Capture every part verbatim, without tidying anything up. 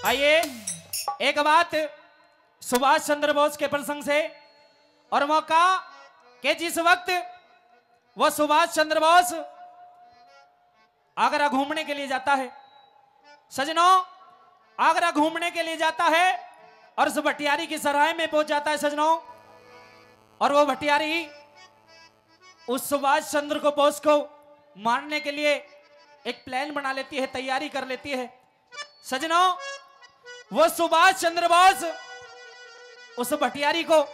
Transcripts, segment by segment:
आइए, एक बात सुभाष चंद्र बोस के प्रसंग से, और मौका कि जिस वक्त वो सुभाष चंद्र बोस आगरा घूमने के लिए जाता है सजनों, आगरा घूमने के लिए जाता है और उस भटियारी की सराय में पहुंच जाता है सजनों, और वो भटियारी उस सुभाष चंद्र को, बोस को मारने के लिए एक प्लान बना लेती है, तैयारी कर लेती है। सजनों, वो सुभाष चंद्र बोस उस भटियारी को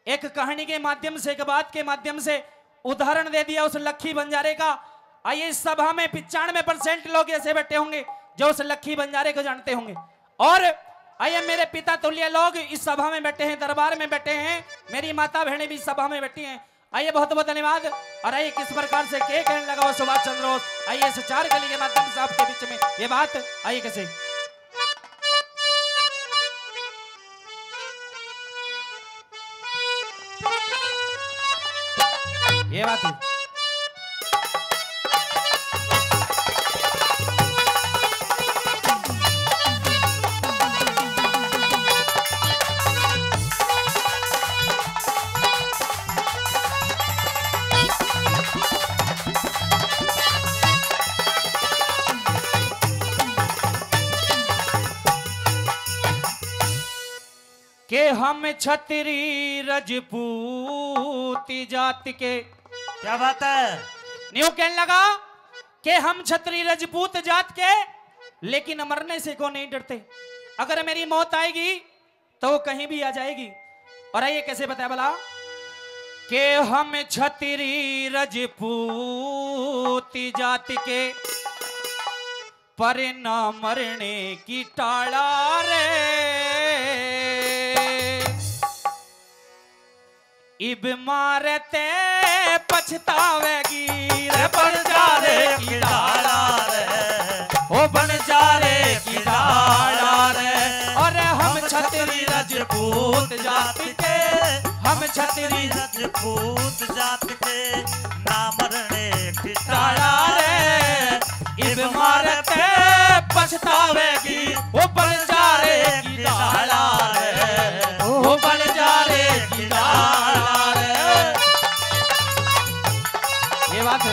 एक कहानी के माध्यम से, एक बात के माध्यम से उदाहरण दे दिया उस लखी बंजारे का। आइए, इस सभा में पचानवे परसेंट लोग ऐसे बैठे होंगे जो उस लखी बंजारे को जानते होंगे। और आइए, मेरे पिता तुल्य लोग इस सभा में बैठे हैं, दरबार में बैठे हैं, मेरी माता बहनें भी सभा में बैठी हैं। आइए, बहुत बहुत धन्यवाद। और आइए, किस प्रकार से के कहने लगा वो सुभाष चंद्र बोस। आइए, इस चार कली के माध्यम से आपके बीच में ये बात, आइए कैसे, ये बात है। के हम छतरी रजपूती जात के। क्या बात है? न्यू कहने लगा कि हम छतरी रजपूत जात के, लेकिन मरने से को नहीं डरते। अगर मेरी मौत आएगी तो वो कहीं भी आ जाएगी। और आइए कैसे बताया भला, के हम छतरी रजपूती जात के, पर ना मरने की टाला रे। इब मारे ते पछतावेगी रे, बन जा रे की डाला रे, ओ बन जा रे की डाला रे। अरे हम छतरी रजपूत जात के, हम छतरी रजपूत जात के, ना मरने की टाला रे। इब मारे ते पछतावेगी, ओ बन जा रे की डाला रे, ओ बन जा रे की डाला रे। ये बात है।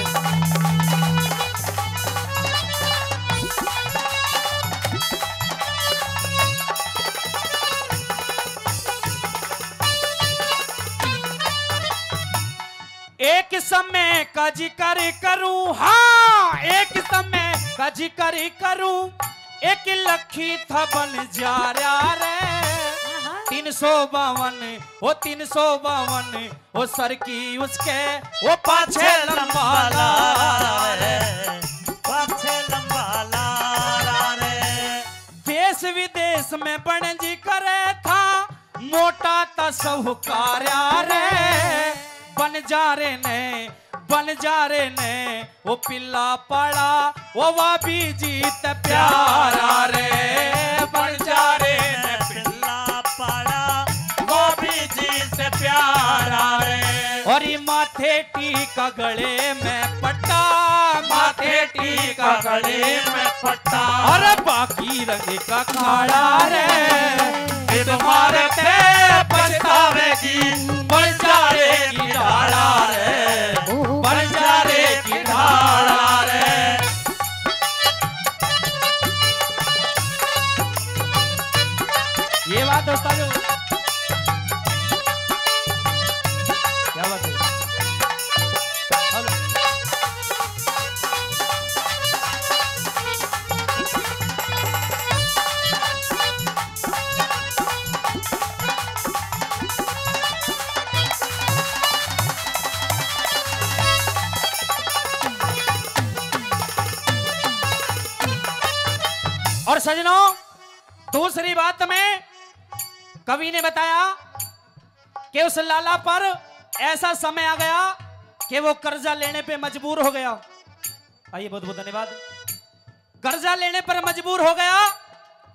एक समय का जिक्र करूं, हाँ, एक समय का जिक्र करूं, एक लखी था बन जा रहा रे। हाँ। तीन सौ बावन, वो तीन सौ बावन, वो सर की उसके, वो पाछे लंबा ला रे, पाछे लंबा ला रे। देश विदेश में बन जी करे था, मोटा ता साहूकारा रे, बन जा रे ने, बन जा रे ने, वो पिल्ला पाड़ा, वो वा भी जीत प्यारा रे, बन जा रे ने, पिल्ला पाड़ा, वो भी जीत प्यारा रे। और ये माथे टीका गले में पट्टा, माथे टीका गले में पट्टा। अरे बाकी रंग का काला रे, ये तुम्हारे पे पछतावेगी, बन जा रे की ढाला रे, बन जा रे की ढाला रे। ये बात दोस्तों, क्या बात है? हेलो। और सजनों, दूसरी बात में कवि ने बताया कि उस लाला पर ऐसा समय आ गया कि वो कर्जा लेने पे मजबूर हो गया। आइए, बहुत बहुत धन्यवाद। कर्जा लेने पर मजबूर हो गया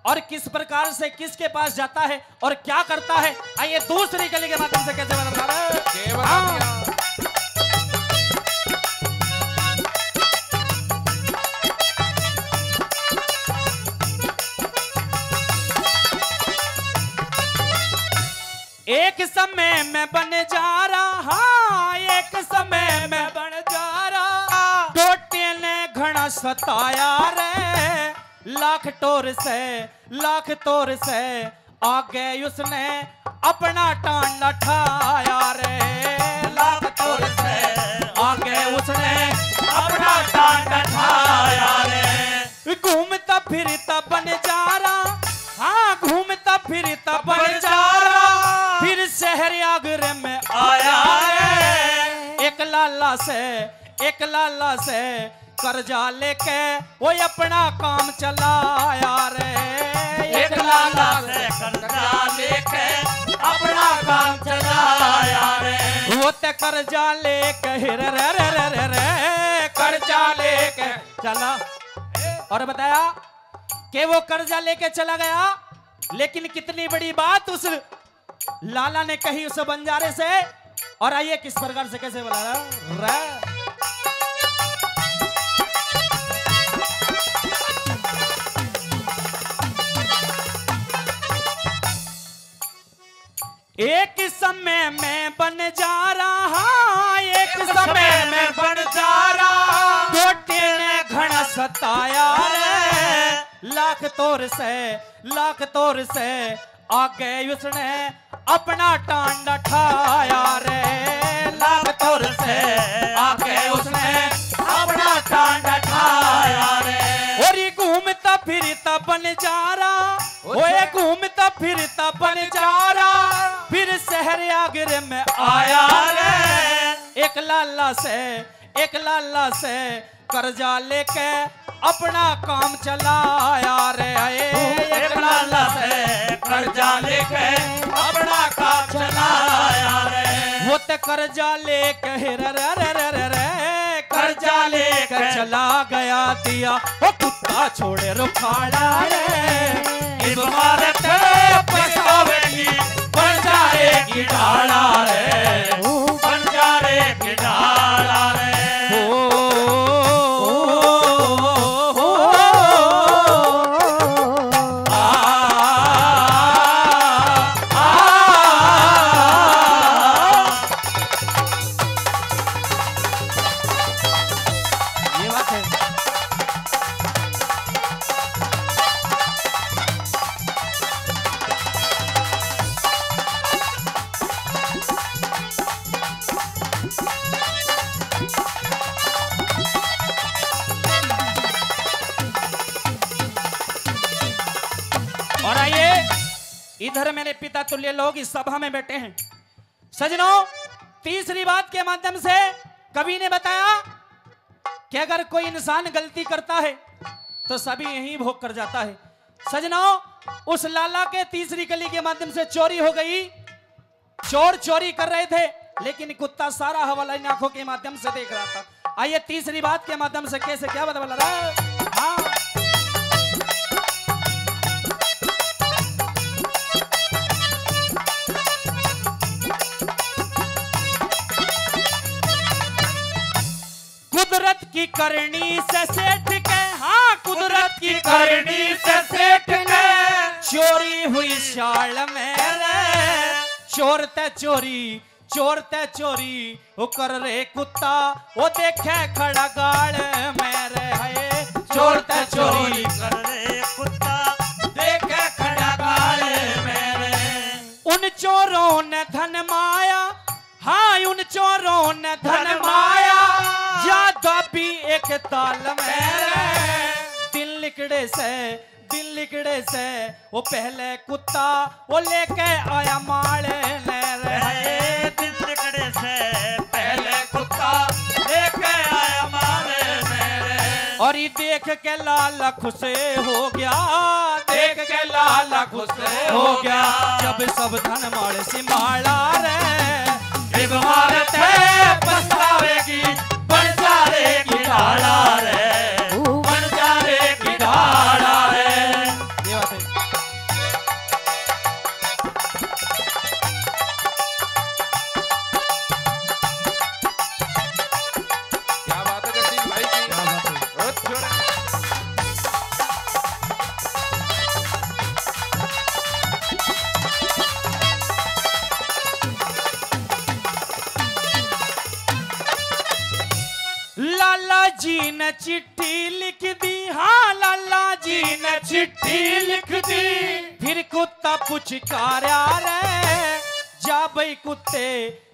और किस प्रकार से किसके पास जाता है और क्या करता है, आइए दूसरी कली के माध्यम से कैसे बता रहे हैं। हाँ। एक समय में बन जा रहा, हाँ, एक समय में बन जा रहा। टोटे ने घना सताया रे, लाख टोर से, लाख टोर से आगे उसने अपना टांडा ठाया रे। लाख टोर से आगे उसने अपना टांडा ठाया रे। घूमता फिरता बन जा रहा, हाँ, घूमता फिरता बन जा रहा। फिर शहर आगरे में आया रे। एक लाला से, एक लाला से कर्जा लेके वो अपना काम चलाया रे। एक लाला से कर्जा लेके अपना काम चलाया रे। वो ते कर्जा लेके रे, रे, रे, रे, रे, कर्जा लेके चला। और बताया कि वो कर्जा लेके चला गया, लेकिन कितनी बड़ी बात, उस लाला ने कही उस बंजारे से। और आइए किस प्रकार से, कैसे बोला रे। एक समय में बन जा रहा, एक समय में बन जा रहा। टोटे ने घना सताया रे, लाख तौर से, लाख तौर से आगे उसने अपना टांडा ठाया रे। लाख तौर से आगे उसने अपना टांडा ठाया रे। और ये घूमता फिरता बन जा रहा, ओए घूमता फिरता बन जा रहा। फिर शहर आगरे में आया रे। एक लाला से, एक लाला से कर्जा लेके अपना काम चलाया रे। आए एक लाला से कर्जा लेके अपना काम चलाया रे। वो ते कर्जा लेके रे, रे, रे, रे, रे, कर्जा लेके चला गया दिया। वो कुत्ता छोड़े रुखाला रे। इब मारत पछतावेगी, बन जाएगी ढाला रे, बन जाएगी ढाला रे। ओ, ओ, ओ, ओ, आ, आ, आ, ये बात है। और आइए, इधर मेरे पिता तुल्य लोग इस सभा में बैठे हैं। सजनों, तीसरी बात के माध्यम से कवि ने बताया कि अगर कोई इंसान गलती करता है तो सभी यहीं भोग कर जाता है। सजनों, उस लाला के तीसरी कली के माध्यम से चोरी हो गई। चोर चोरी कर रहे थे, लेकिन कुत्ता सारा हवाला इन आंखों के माध्यम से देख रहा था। आइए, तीसरी बात के माध्यम से कैसे क्या बता रहा है? हाँ। कुदरत की करनी से सेठ के, हाँ, कुदरत की करनी से सेठ के चोरी हुई शाल में रे। चोर ते चोरी, चोर ते चोरी, वो कर रे कुत्ता, वो देखे खड़ा गाल में रे। हाय, चोर ते चोरी कर रे कुत्ता, देखे खड़ा गाल में रे। उन चोरों ने धन माया, हाँ, उन चोरों ने धन माया, ज्यादा भी एक ताल में रे। दिन लिकड़े से, दिन लिकड़े से, वो पहले कुत्ता, वो लेके आया माल ने रे। ए, दिन लिकड़े से, पहले कुत्ता, लेके आया माल ने रे। और ये देख के लाला खुश हो गया, देख के लाला खुश हो गया। जब सब धन माल संभाला रे, इब मारत है पछतावेगी, बन जा रे की ढाला रे, बन जा रे की ढाला रे। ये बात है। क्या बात है जगदीश भाई की। क्या बात है। ओ छोरा। जी ने चिट्ठी लिख दी, हाँ लाला जी ने चिट्ठी लिख दी। फिर कुत्ता पुचकारा रे, जा भाई कुत्ते,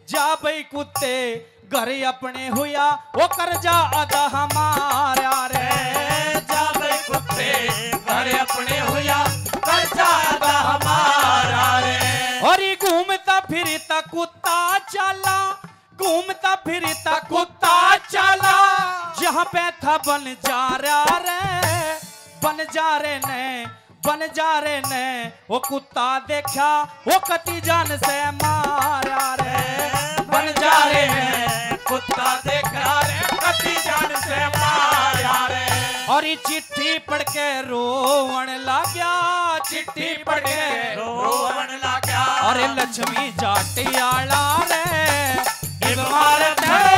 जा भाई कुत्ते, घर अपने हुया, वो कर्जा आधा हमारा रे। जा भाई कुत्ते, घर अपने हुया, कर्जा आधा हमारा रे। और ये घूमता फिरता कुत्ता चाला, घूमता फिरता कुत्ता चाला, जहाँ पे था बन जा रहा रे, बन जा रहे ने, बन जा रहे ने। वो कुत्ता देखा, वो कति जान से मारा रे, बन जा रहे ने। कुत्ता देखा रे, कति जान से मारा रे। और ये चिट्ठी पढ़ के रोवण लाग्या, चिट्ठी पढ़ के रोवण लाग्या। अरे लक्ष्मी जाटियाला रे, इब मारत है